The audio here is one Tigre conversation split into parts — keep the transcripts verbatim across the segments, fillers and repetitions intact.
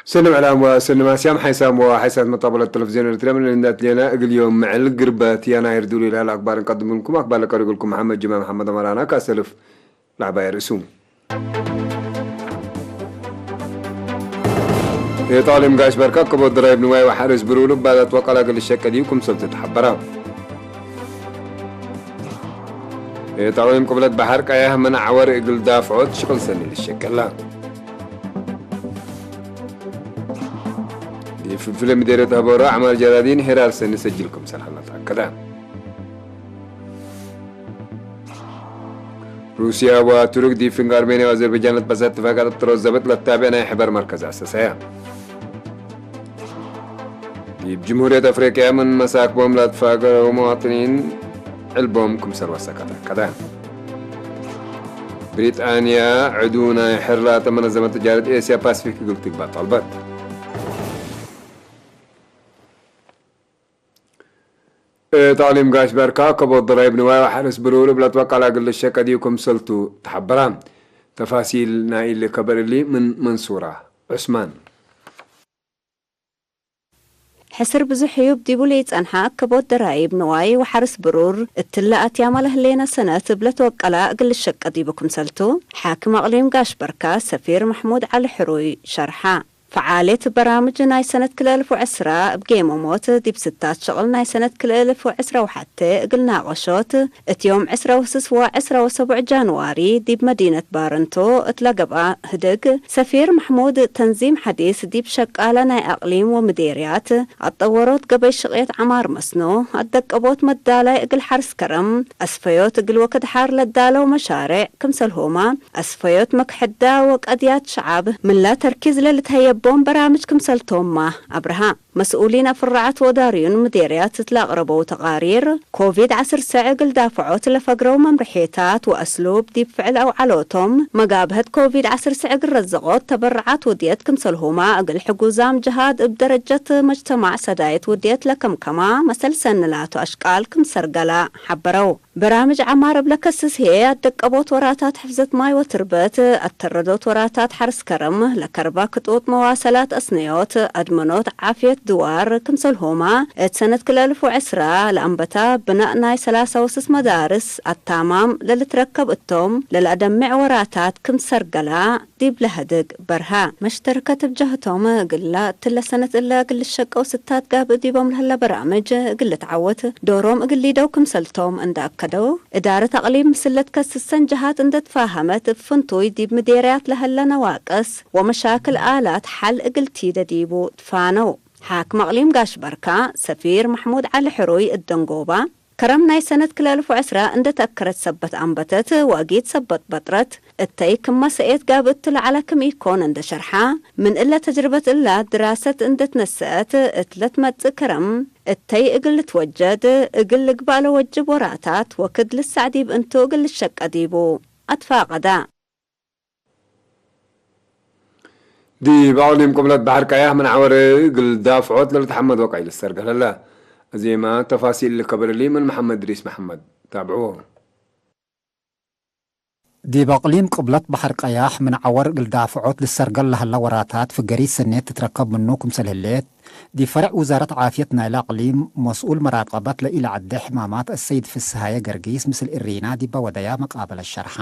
ሰኒ ዕላም ወሰኒ ማስያም ሓይሳም ወሓይሳት መጣበለት ተለፍዝዮን ኤርትርያ ምን እንዳት ሌና እግል ዮም ምዕል ግርበት የናይር ዱሉ ኢላል አክባር እንቀድምልኩም። አክባር ለቀርግልኩም መሐመድ ጅማ መሐመድ አመራና ካሰልፍ ለዐባይ ርእሱ። የጣሊም ጋሽ በርካ ከቦት ድራይብ ንዋይ ወሐርስ ብሩር ባላት ወቀላ እግል ሸቀ ዲብ ክምሰል ትትሐበራ። የጣሊም ቅብለት በሐር ቀያህ ምን ዐወር እግል ዳፍዖት ሽቅል ሰኒ ልሸቀላ። ዲብ ፍልፍል ምዴርየት ሀበሮ ዐማር ጀራዲን ሄራር ሰኒ ሰጅል ክምሰል ሀላ ተአከደ። ሩስያ ወቱርክ ዲብ ፍንግ አርሜንያ ወአዘርበጃን ለትበሰት እትፋቃት ጥሮት ዘብጥ ለታብዕ ናይ ሕበር መርከዝ አሰሰየ። ዲብ ጅምሁርየት አፍሪቅያ ምን መሳክቦም ለትፋገረው መዋጥኒን ዕልቦም ክምሰል ወሰከ ተአከደ። ብሪጣንያ ዕዱ ናይ ሕራተ መነዘመት ትጃረት ኤስያ ፓሲፊክ እግል ትግባእ ጠልበት። እት አቅሊም ጋሽ በርካ ከቦት ደራይብ ንዋይ ወሐርስ ብሩር እብ ለትወቀላ እግል ልሸቀ ዲብ ክምሰልቱ ተሐበራ። ተፋሲል ናይ እሊ ከበር እሊ ምን መንሱራ ዑስማን። ሕስር ብዙሕ ህዩብ ዲቡ ለኢጸንሐ ከቦት ደራይብ ንዋይ ወሐርስ ብሩር፣ እትለ አትያመ ለህሌነ ሰነት እብ ለትወቀላ እግል ልሸቀ ዲቡ ክምሰልቱ፣ ሓክም አቅሊም ጋሽ በርካ ሰፊር መሕሙድ ዐሊ ሕሩይ ሸርሐ። ፈዓልየት በራምጅ ናይ ሰነት ክልኤ አልፍ ወዕስራ እብ ጌሞሞት፣ ዲብ ስታት ሸቅል ናይ ሰነት ክልኤ አልፍ ወዕስራ ወሐቴ እግል ናቀሾት፣ እት ዮም ዕስራ ወስስ ወዕስራ ወሰቡዕ ጃንዋሪ ዲብ መዲነት ባረንቶ እት ለገብአ ህድግ፣ ሰፊር መሕሙድ ተንዚም ሐዲስ ዲብ ሸቃለ ናይ አቅሊም ወምዴርያት፣ አጠወሮት ገበይ ሽቅየት ዐማር መስኖ፣ አደቀቦት መዳላይ እግል ሐርስ ከረም፣ አስፈዮት እግል ወክድ ሐር ለዳለው መሻሬዕ ክምሰልሆማ፣ አስፈዮት መክሐዳ ወቀድያት ሸዓብ ምንላ ተርኪዝ ለልትሀየቦም በራምጅ ክምሰልቶምመ አብርሃ። መስኡሊን አፍራዐት ወእዳርዩን ምዴርያት እት ለአቅረበው ተቃሪር፣ ኮቪድ ዐስር ሰዕ እግል ዳፍዖት ለፈግረው መምርሔታት ወአስሉብ ዲብ ፍዕል አውዐሎቶም፣ መጋብሀት ኮቪድ ዐስር ሰዕ እግል ረዘቆት ተበረዓት ውድየት ክምሰልሁመ፣ እግል ሕጉዛም ጀሃት እብ ደረጀት መጅተማዕ ሰዳይት ውድየት ለከምከማ መሰል ሰኒ ላቱ አሽቃል ክም ሰርገላ ሐበረው። በራምጅ ዐማር እብ ለከስስ ህዬ፣ አደቀቦት ወራታት ሕፍዘት ማይ ወትርበት፣ አተረዶት ወራታት ሐርስ ከረም፣ ለከርባ ክጡጥ መዋሰላት አስነዮት፣ አድመኖት ዓፍየት ድዋር ክምሰልሆማ፣ እት ሰነት ክልኤ አልፍ ወዕስራ ለአንበታ ብናእ ናይ ሰላሳ ወስስ መዳርስ አታማም ለልትረከብ እቶም፣ ለለአደምዕ ወራታት ክም ሰርገላ፣ ዲብ ለሀድግ በርሀ። መሽተርከት እብ ጀህቶም፣ እግላ እትለ ሰነት እለ እግል ልሸቀው ስታት ጋብእ ዲቦም ለህለ በራምጅ እግል ልትዓወት ዶሮም እግል ሊደው ክምሰልቶም እንደ አከደው፣ እዳረት አቅሊም ምስል ለትከስሰን ጀሃት እንደ ትፋሀመት፣ እብ ፍንቱይ ዲብ ምዴርያት ለህለ ነዋቅስ ወመሻክል አላት ሐል እግል ቲደ ዲቡ ትፋነው። ሓክም አቅሊም ጋሽ በርካ፣ ሰፊር መሕሙድ ዐሊ ሕሩይ እት ደንጎባ፣ ከረም ናይ ሰነት ክልኤ አልፍ ወዕስራ እንደ ተአከረት ሰበት አንበተት ወአጊድ ሰበት በጥረት፣ እተይ ክመ ሰኤት ጋብእ እቱ ለዐለ ክም ኢኮን እንደ ሸርሐ፣ ምን እለ ተጅርበት እላ ድራሰት እንደ ትነሰአት እት ለትመጽእ ከረም እተይ እግል ልትወጀድ፣ እግል ልግባእ ለወጅብ ወራታት ወክድ ልሳዕ ዲብ እንቱ እግል ልሸቀ ዲቡ አትፋቀዳ። ዲብ አቅሊም ቅብለት በሐር ቀያሕ ምን ዐወር እግል ዳፍዖት ለልትሐመድ ወቀይ ልሰርገል ህለ። አዜመ ተፋሲል ልከበር እሊ ምን መሐመድ እድሪስ መሐመድ። ታብዕዎ። ዲብ አቅሊም ቅብለት በሐር ቀያሕ ምን ዐወር እግል ዳፍዖት ልሰርገል ለህለ ወራታት ፍገሪት ሰኔት ትትረከብ ምኑ ክምሰል ህሌት፣ ዲብ ፈርዕ ውዛረት ዓፍየት ናይለ አቅሊም መስኡል መራቀበት ለኢለዐዴ ሕማማት አሰይድ ፍስሃየ ገርጊስ ምስል እሪና ዲበ ወደያ መቃበለት ሸርሐ።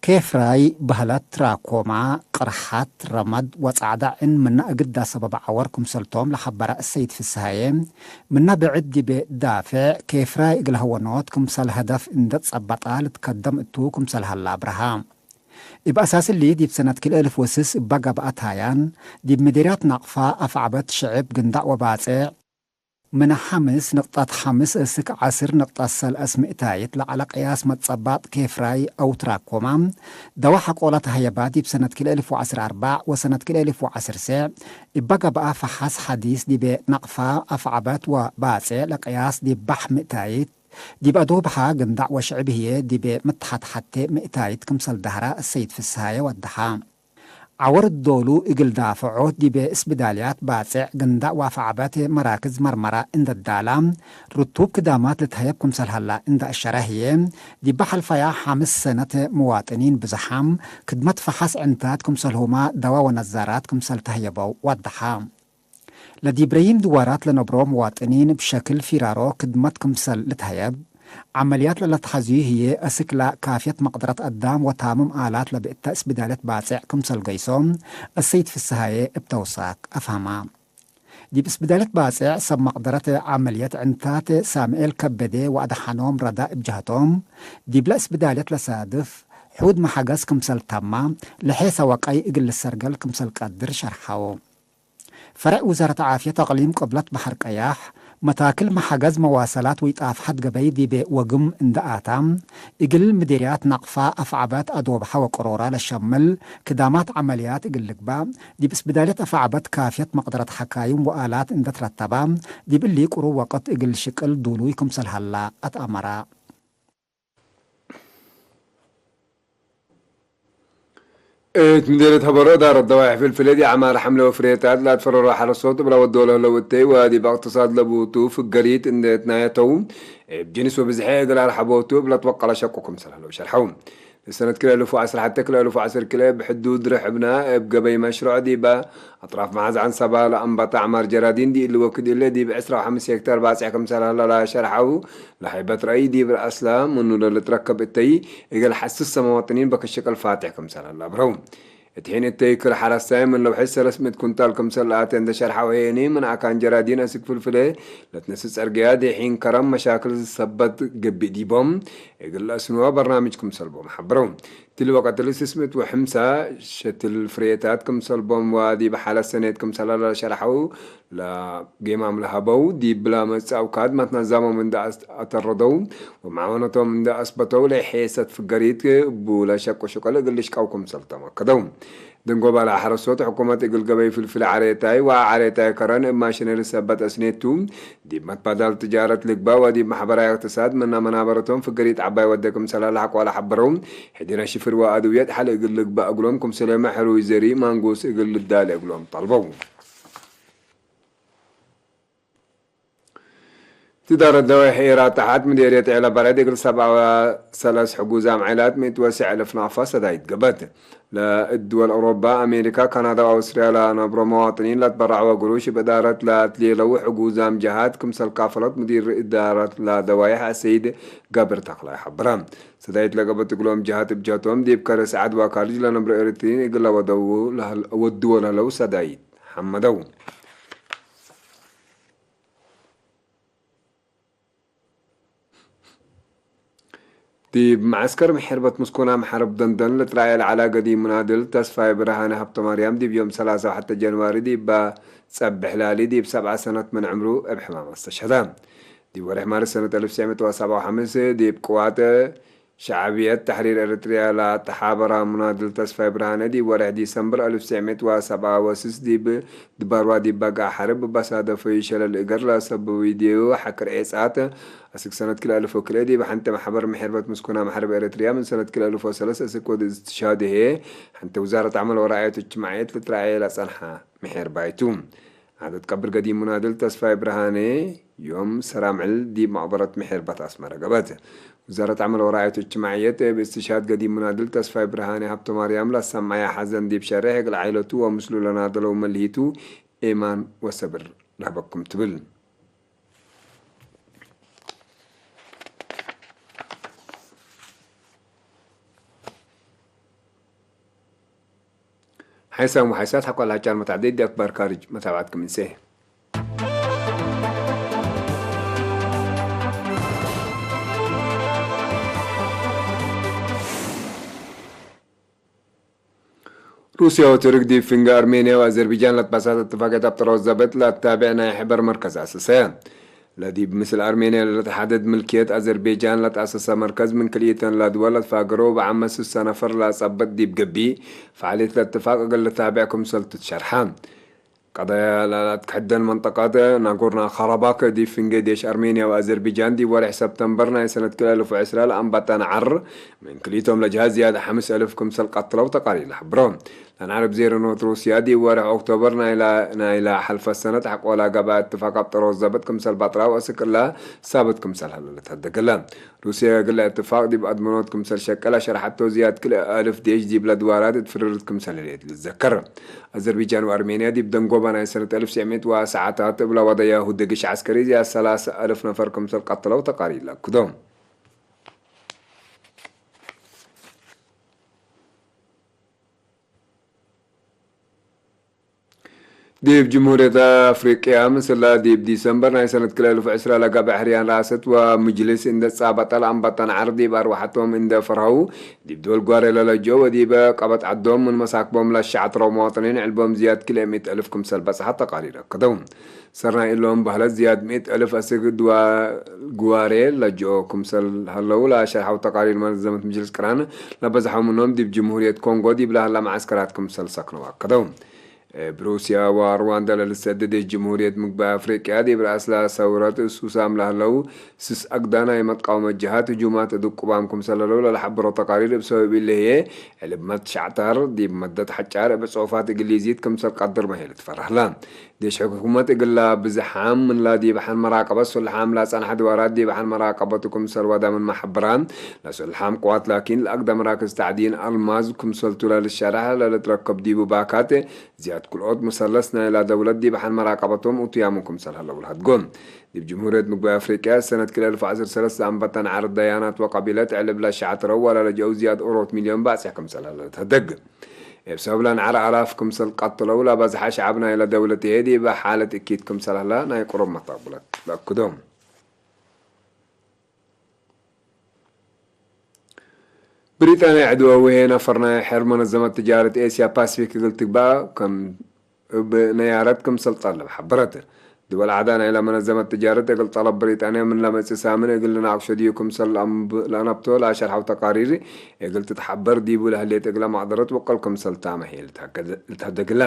ኬፍራይ፣ በህለት፣ ትራኮማ፣ ቅርሐት፣ ረመድ ወጸዕዳ ዕን ምነ እግዳ ሰበብ ዐወር ክምሰልቶም ለሐበረ እሰይድ ፍስሃዬ፣ ምነ ብዕድ ዲቤ ዳፌዕ ኬፍራይ እግል ሀወኖት ክምሰል ሀደፍ እንደ ጸበጣ ልትከደም እቱ ክምሰል ሀላ አብረሃ። እብ አሳስ እሊ፣ ዲብ ሰነት ክልኤ እልፍ ወስስ እበ ገብአ ታያን፣ ዲብ ምዴርያት ናቅፋ፣ አፍዐበት፣ ሽዕብ፣ ግንዳዕ ወባጼዕ፣ ምነ ሐምስ ንቅጠት ሐምስ እስክ ዐስር ንቅጠት ሰለስ ምእታይት ለዐለ ቅያስ መትጸባጥ ኬፍራይ አው ትራኮማ፣ ደዋ ሐቆለ ተሀየባ ዲብ ሰነት ክልኤ እልፍ ወዐስር አርባዕ ወሰነት ክልኤ እልፍ ወዐስር ሴዕ፣ እበ ገብአ ፈሐስ ሐዲስ ዲቤ ነቅፋ አፍዐበት ወባጼዕ ለቅያስ ዲብ ባሕ ምእታይት፣ ዲብ አዶብሐ ግንዳዕ ወሽዕብ ህዬ ዲቤ ምትሐት ሐቴ ምእታይት ክምሰል ደህራ እሰይድ ፍስሃየ ወደሐ። ዐወር ዶሉ እግል ዳፍዖት ዲበ እስብዳልያት ባጽዕ ግንዳእ ወአፍዓበት መራክዝ መርመራ እንደ ዳላ፣ ርቱብ ክዳማት ልትሀየብ ክምሰል ሀላ እንደ አሸረ ህዬ፣ ዲበ ሐልፈያ ሐምስ ሰነት ምዋጥኒን ብዝሓም ክድመት ፈሐስ ዕንታት ክምሰልሁመ ደዋ ወነዛራት ክምሰል ተህየበው ወደሐ። ለዲብ ረዪም ድዋራት ለነብሮ ምዋጥኒን ብሸክል ፊራሮ ክድመት ክምሰል ልትሀየብ፣ ዐመልያት ለለትሐዝዩ ህዬ፣ አስክላ ካፍየት መቅደረት አዳም ወታምም አላት ለብእተ እስብዳልየት ባጽዕ ክምሰል ገይሶም፣ አሰይድ ፍስሃዬ እብ ተውሳክ አፍሀማ። ዲብ እስብዳልየት ባጽዕ ሰብ መቅደረት ዐመልየት ዕንታት ሳምኤል ከበዴ ወአድሐኖም ረዳ እብ ጀህቶም፣ ዲብለ እስብዳልየት ለሳድፍ ሑድ መሐገዝ ክምሰል ተማ፣ ለሔሰ ወቀይ እግል ልሰርገል ክምሰል ቀድር ሸርሐው። ፈሬዕ ውዛረት ዓፍየት አቅሊም ቅብለት በሐር ቀያሕ፣ መታክል መሐገዝ መዋሰላት ወኢጣፍሐት ገበይ ዲብ ወግም እንደ አታ፣ እግል ምዴርያት ናቅፋ፣ አፍዓበት፣ አዶብሐ ወቅሮራ ለሸምል ክዳማት ዐመልያት እግል ልግባእ፣ ዲብ እስብዳልየት አፍዓበት ካፍየት መቅደረት ሐካይም ወአላት እንደ ትረተባ፣ ዲብ እሊ ቅሩብ ወቅት እግል ሽቅል ዱሉይ ክምሰል ሀላ አትአመራ። እት ምዴርየት ሀበሮ እዳረት ደዋይሕ ፍልፍለ ዲብ ዐማር ሐምለ ወፍሬታት ለአትፈረሮ ሐረሶት እብለ ወዶ ለህለው እተይ ወዲብ እቅትሳድ ለቡቱ ፍገሪት እንዴ ትናየተው፣ እብ ጅንስ ወብዝሐ እግል አርሐቦቱ እብ ለትወቀለ ሸቁ ክምሰል ህለው ሸርሐው። እሰነት ክልኤ እልፍ ወዐስር ሐቴ ክልኤ እልፍ ወዐስር ክልኤ ብሕዱድ ርሕብና እብ ገበይ መሽሮዕ ዲበ አጥራፍ መዓዝ ዐንሰባ ለአንበተ ዐማር ጀራዲን ዲእሊ ወክድ እለ ዲብ ዕስራ ወሐምስ ሄክታር ባጽዕ ክምሰል ሀለ ለሸርሐው ለሀይበት ረአይ ዲብ ረአስለ ምኑ ለልትረከብ እተይ እግል ሐስስ መዋጥኒን በክል ሽቅል ፋቴሕ ክምሰል ሀለ አብረው። እት ሒን እተይ ክል ሐረስታይ ምን ለውሒ ሰለስ ምእት ኩንታል ክምሰል ለአቴ እንደ ሸርሐው ህዬኒ ምን አካን ጀራዲን አስክ ፍልፍለ ለትነስእ ጸርግያ ዴሒን ከረም መሻክል ሰበት ገብእ ዲቦም እግል ለአስንወ በርናምጅ ክምሰል ቦም ሐብረው። እትሊ ወቀት እሊ ስስ ምእት ወሐምሳ ሸትል ፍሬታት ክምሰል ቦም ወዲብ ሐለ ሰኔት ክምሰል ለሸርሐው ለጌማም ለሀበው፣ ዲብ ለመጽእ አውካድ መትነዛሞም እንደ አስ-፣ አተረደው ወመዓወነቶም እንደ አስበተው፣ ለሔሰት ፍገሪት እቡ ለሸቁ ሽቅል እግል ልሽቀው ክምሰል ተመከደው። ደንጎባ ለሐረሶት ሕኩመት እግል ገበይ ፍልፍል ዓሬታይ ወዓሬታይ ከረን እብ ማሽነሪ ሰበት አስኔቱ፣ ዲብ መትባዳል ትጃረት ልግባእ ወዲብ መሕበራይ እቅትሳድ ምነ መናበረቶም ፍገሪት ዐባይ ወደ ክምሰለ ለሐቆ ለሐበረው፣ ሕዲረ ሽፍር ወአድውየት ሐል እግል ልግባእ እግሎም ክምሰሌመ ሕሩይ ዘሪ ማንጉስ እግል ልዳሌ እግሎም ጠልበው። ትዳረት ደዋይሕ ኤራ ተሐት ምዴርየት ዔለ በረድ እግል ሰብዓ ወሰለስ ሕጉዛም ዐይላት ምእት ወስዕ እልፍ ናፋ ሰዳይት ገበት። ለእድወል አውሮባ፣ አሜሪካ፣ ካናዳ ወአውስትርያ ለነብሮ መዋጥኒን ለትበረዐወ ግሩሽ እብ እዳረት ለትሌለው ሕጉዛም ጀሃት ክምሰል ካፈሎት ሙዲር እዳረት ለደዋይሕ አሰይድ ገብር ተክላይ ሐብረ። ሰዳይት ለገበት እግሎም ጀሃት እብ ጀህቶም ዲብ ከርስ ዐድ ወካርጅ ለነብሮ ኤሪትሪን እግል ለወደው ለህል-፣ ወድዎ ለህለው ሰዳይት ሐመደው። ዲብ መዐስከር ምሕርበት ምስኩና መሐርብ ደንደን ልትረአየ ለዐለ ገዲም ሙናድል ተስፋይ ብርሃነ ሀብተማርያም፣ ዲብ ዮም ሰላሳ ወሐተ ጀንዋሪ ዲብ ጸብሕ ላሊ ዲብ ሰብዐ ሰነት ምን ዕምሩ እብ ሕማም አስተሸህደ። ዲብ ወርሕ ማርስ ሰነት አልፍ ትስዕ ምእት ወሰብዓ ወሐምስ ዲብ ቅዋት ሸዕብየት ተሕሪር ኤረትርያ ለተሓበራ ሙናድል ተስፋይ ብርሃነ፣ ዲብ ወርሕ ዲሰምበር አልፍ ትስዕ ምእት ወሰብዓ ወስስ ዲብ ድባርዋ ዲብ በግዓ ሐርብ እብ አሳደፈዩ ሸለል እገር ለሰብብ ቪድዮ ሐክር ዔጻት፣ አስክ ሰነት ክልኤ አልፍ ወክልኤ ዲብ ሐንቴ መሕበር ምሕርበት ምስኩና መሕርብ ኤረትርያ ምን ሰነት ክልኤ አልፍ ወሰለስ አስክ ወድ እስትሽሃድ ህዬ፣ ሐንቴ ውዛረት ዐመል ወራዕየት እጅትማዕየት ልትረአየ ለጸንሐ ምሕርባይ ቱ። ዐደት ቀብር ገዲም ሙናድል ተስፋይ ብርሃኔ ዮም ሰራምዕል ዲብ መቅበረት ምሕርበት አስመረ ገብአት። ውዛረት ዐመል ወራዕየት እጅትማዕየት እብ እስትሽሃድ ገዲም ሙናድል ተስፋይ ብርሃኔ ሀብተማርያም ለሰመዐየ ሐዘን ዲብ ሸሬሕ እግል ዐይለቱ ወምስሉ ለናደለው መልሂቱ ኤማን ወሰብር ለህበኩም ትብል። ሓይሳም ወሓይሳት ሐቆ ለአጫር መታዕደይት ዲብ አክባር ካርጅ መታብዐት ክምንሴ። ሩስያ ወቱርክ ዲብ ፍንጌ አርሜንያ ወአዘርቤጃን ለትበሳተ እትፋቅየት አብጠረ ወዘብጥ ለአታብዕ ናይ ሕበር መርከዝ አሰሰ። ለዲብ ምስል አርሜንያ ለልትሐደድ ምልክየት አዘርቤጃን ለትአሰሰ መርከዝ ምን ክልኢተን ለድወል ለትፋገረው እብ ዓመት ስሰ ነፈር ለአጸብጥ ዲብ ገብእ፣ ፈዓልየት ለእትፋቅ እግል ልታብዕ ክምሰልቱ ትሸርሐ። ቀደያ ለለአትከሕደን መንጠቀት ናጎርና ካራባክ ዲብ ፍንጌ ዴሽ አርሜንያ ወአዘርቤጃን ዲብ ወሬሕ ሰብተምበር ናይ ሰነት ክልኤ አልፍ ወዕስራ ለአንበጠ ነዐር ምን ክልኢቶም ለጅሃት ዝያድ ሐምስ አልፍ ክምሰል ቀትለው ተቃሪር ለሐብሮ። ለነዐርብ ዜሮ ኖት፣ ሩስያ ዲብ ወርሕ ኦክቶበር ናይላ፣ ናይላ ሐልፈት ሰነት ሐቆ ለገብአ እትፋቅ አብ ጠሮዝ ዘብጥ ክምሰል በጥራ ወአስክ እላ ሳብት ክምሰል ሀለ ለተሀደገለ። ሩስያ እግለ እትፋቅ ዲብ አድመኖት ክምሰል ሸቀለ ሸርሐቶ፣ ዝያድ ክልኤ አልፍ ዴሽ ዲብለ ድዋራት እት ፍርርት ክምሰል ህሌት ልትዘከር። አዘርቢጃን ወአርሜንያ ዲብ ደንጎባ ናይ ሰነት አልፍ ትስዕ ምእት ወሰዓታት እብለ ወደያሁ ድግሽ ዐስከሪ ዝያድ ሰላሰ አልፍ ነፈር ክምሰል ቀትለው ተቃሪር ለአክዶ። ዲብ ጅምሁርየት አፍሪቅያ፣ ምስላ ዲብ ዲሰምበር ናይ ሰነት ክልኤ አልፍ ዕስራ ለገብአ ሕርያን ርአሰት ወምጅልስ እንዴ ጻበጠ ለአንበጠ ነዐር ዲብ አርወሐቶም እንዴ ፈርሀው፣ ዲብ ድወል ጓሬ ለለጀው ወዲበ ቀበት ዐዶም ምን መሳክቦም ለሸዐትረው መዋጥኒን ዕልቦም ዝያድ ክልኤ ምእት አልፍ ክምሰል በጽሐት ተቃሪር አከደው። ሰርናይ እሎም በህለት ዝያድ ምእት አልፍ አስክ ድዋ-፣ ግዋሬ ለጅኦ ክምሰል ሀለው ለሸርሐው ተቃሪር መነዘመት ምጅልስ ቅራን፣ ለበዝሐው ምኖም ዲብ ጅምሁርየት ኮንጎ ዲብ ለሀላ መዓስከራት ክምሰል ሰክነው አከደው። እብ ሩስያ ወሩዋንዳ ለልትሰደድ ጅምሁርየት ምግባይ አፍሪቅያ ዲብ ረአስላ ሰውረት እሱሳም ለህለው ስስ አግዳ ናይ መትቃወመት ጀሃት ህጁማት እብ ቁባም ክምሰል ሀለው ለለሐብሮ ተቃሪር እብ ሰበብ እለ ህዬ ዕልብ መትሸዕተር ዲብ መደት ሐጫር እብ ጽሑፋት እግሊዝይት ክምሰል ቀድር መሄል ትፈረህለ። ዴሽ ሕኩመት እግላ ብዝሓም ምንላ ዲብ ሐን መራቀበት ሱልሓም ላጸንሐ ድዋራት ዲብ ሐን መራቀበቱ ክምሰል ወዳ ምን መሐብራ፣ ለሱልሓም ቅዋት ላኪን ለአግደ መራክዝ ተዕዲን አልማዝ ክምሰልቱ ለልሸረሕ ለልትረከብ ዲቡ ባካት ዝያድ ክልኦት ሙሰለስ ናይላ ደውለት ዲብ ሐን መራቀበቶም እቱያሙ ክምሰል ሀለው ለሀድጎ። ዲብ ጅምሁርየት ምግባይ አፍሪቅያ ሰነት ክልኤ አልፍ ወዐስር ሰለስ ለአንበተ ነዐር ደያናት ወቀቢለት ዕልብ ለሸዐትረው ወለለጀአው ዝያድ ኦሮት ሚልዮን ባጽሕ ክምሰል ሀለ ለትሀደግ። እብ ሰብብ ለነዐር አላፍ ክምሰል ቀትለው ለበዝሐ ሸዐብ ናይለ ደውለት ህዬ ዲበ ሓለት እኪት ክምሰል ሀላ ናይ ቅሩብ መተቅብለት ለአክዶ። ብሪጣንያ ዕድወ ወህዬ ነፈር ናይ ሕር መነዘመት ትጃረት ኤስያ ፓሲፊክ እግል ትግባእ ከም እብ ነያረት ክምሰል ጠልብ ሐበረት። ድወል ዐዳ ናይለ መነዘመት ትጃረት እግል ጠለብ ብሪጣንያ ምን ለመጽእ ሳምን እግል ልናቅሾ ዲዩ ክምሰል ለአንብ-፣ ለአነብቶ ለአሸርሐው ተቃሪር እግል ትትሐበር ዲቡ ለህሌት እግለ መቅደረት ወቅል ክምሰል ታመ ህዬ ልትሀገ-፣ ልትሀደግለ።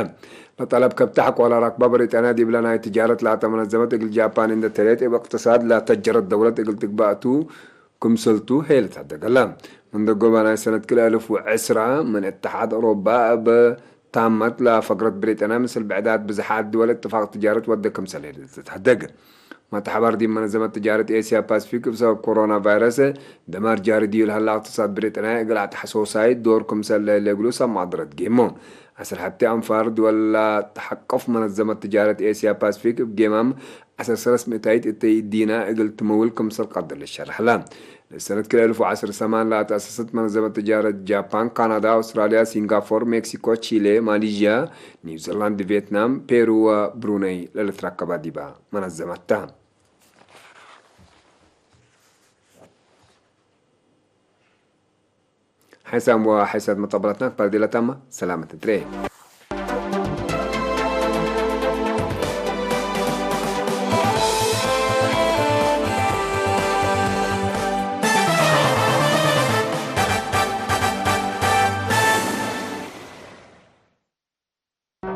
ለጠለብ ከብተሕ ቆለ ረክበ ብሪጣንያ ዲብለ ናይ ትጃረት ላተ መነዘመት እግል ጃፓን እንዴ ተሌት እብ እቅትሳድ ለተጀረት ደውለት እግል ትግባእ ቱ ክምሰልቱ ህዬ ልትሀደገለ። ምን ደጎበ ናይ ሰነት ክልኤ አልፍ ወዕስራ ምን እተሓድ አውሮባ እብ ታመት ለፈግረት ብሪጣንያ ምስል ብዕዳት ብዝሓት ድወል እትፋቅ ትጃረት ወደ ክምሰል ህሌት ልትሀደግ። መትሐባር ዲብ መነዘመት ትጃረት ኤስያ ፓሲፊክ እብ ሰበብ ኮሮና ቫይረስ ደማር ጃሪ ዲዩ ለሀላ እቅትሳድ ብሪጣንያ እግል አትሐሶሳይ ዶር ክምሰል ለህሌ እግሉ ሰብ መቅደረት ጌሞ። ዐስር ሐቴ አንፋር ድወል ለተሐቅፍ መነዘመት ትጃረት ኤስያ ፓሲፊክ እብ ጌማም ዐስር ሰለስ ምእታይት እተይ እዲና እግል ትመውል ክምሰል ቀድር ልሸረሕ ለ። ለሰነት ክልኤ አልፍ ወዐስር ሰማን ለአትአሰሰት መነዘመት ትጃረት ጃፓን፣ ካናዳ፣ አውስትራልያ፣ ሲንጋፎር፣ ሜክሲኮ፣ ቺሌ፣ ማሊዥያ፣ ኒውዚላንድ፣ ቪየትናም፣ ፔሩ ወብሩነይ ለልትረከባ ዲባ መነዘመት ተ። ሐይሳም ወሐይሳት መጠበላትና ክባር ዲላ ታማ ሰላመት ትትሬ።